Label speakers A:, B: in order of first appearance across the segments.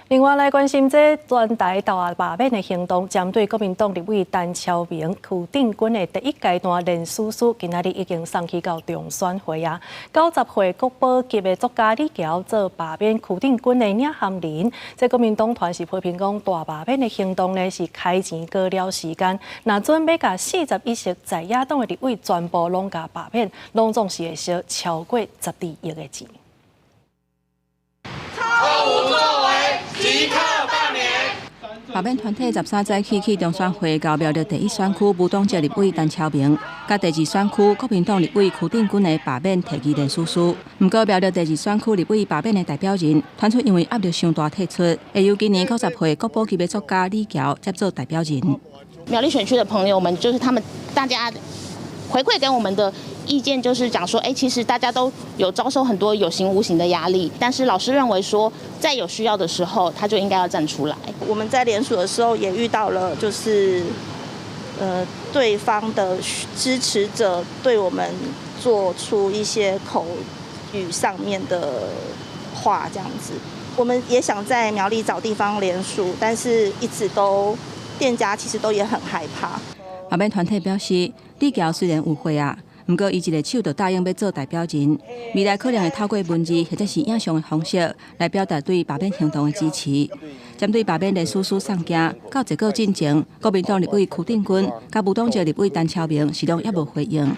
A: 另外來關心這全台大罷免的行動，針對國民黨立委陳超明、邱定均的第一階段連署書，今仔日已經送去到中選會啊。90歲國寶級的作家李喬做罷免邱定均的領銜人，這國民黨團是批評講大罷免的行動呢是開錢過了時間，若準欲共41席在野黨的立委全部攏共罷免，攏總是會燒超過12億的錢。
B: 超無作為，即刻罷免。
C: 罷免團體13早起去中選會，交苗栗第一選區無黨籍立委陳超明，佮第二選區國民黨立委邱定均的罷免提議連署書。毋過苗栗第二選區立委罷免的代表人，傳出因為壓力傷大退出，會由今年90歲國寶級的作家李喬接做代表人。
D: 苗栗選區的朋友們，就是他們大家回饋給我們的意見，就是講說，其實大家都有遭受很多有形無形的壓力，但是老師認為說，在有需要的時候，他就應該要站出來。
E: 我們在聯署的時候也遇到了，就是對方的支持者對我們做出一些口語上面的話，這樣子。我們也想在苗栗找地方聯署，但是一直都店家其實都也很害怕。
C: 罷免團體表示，李喬雖然有歲啊，毋過伊一个手就答應欲做代表人，未來可能會透過文字或者是影像的方式來表達對罷免行動的支持。針對罷免連署書送件到結果進前，國民黨立委邱定均佮無黨籍立委陳超明是攏猶無回應。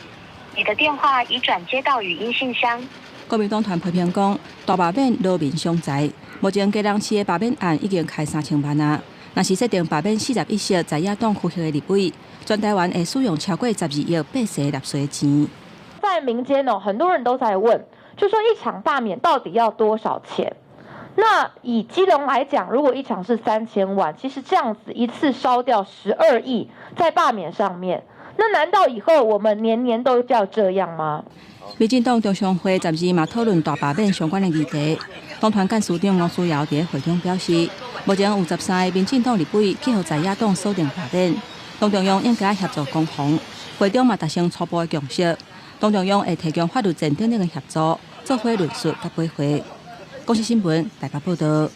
F: 你的電話已轉接到語音信箱。
C: 國民黨團批評講，大罷免勞民傷財，目前基隆市的罷免案已經開3000萬啊。若是設定罷免41席在野黨區域的立委，全台灣會使用超過12億8十納稅錢。
G: 在民間哦，很多人都在問，就說一場罷免到底要多少錢？那以基隆來講，如果一場是3000萬，其實這樣子一次燒掉12億在罷免上面，那難道以後我們年年都要這樣嗎？
C: 民進黨中常會12嘛討論大罷免相關的議題，黨團幹事長吳思瑤佇會中表示，目前有13个民進黨立委去予在野黨鎖定罷免，黨中央應該協助攻防，會中嘛達成初步的共識，黨中央會提供法律戰等等的協助，做伙論述佮配合。公視新聞台北報道。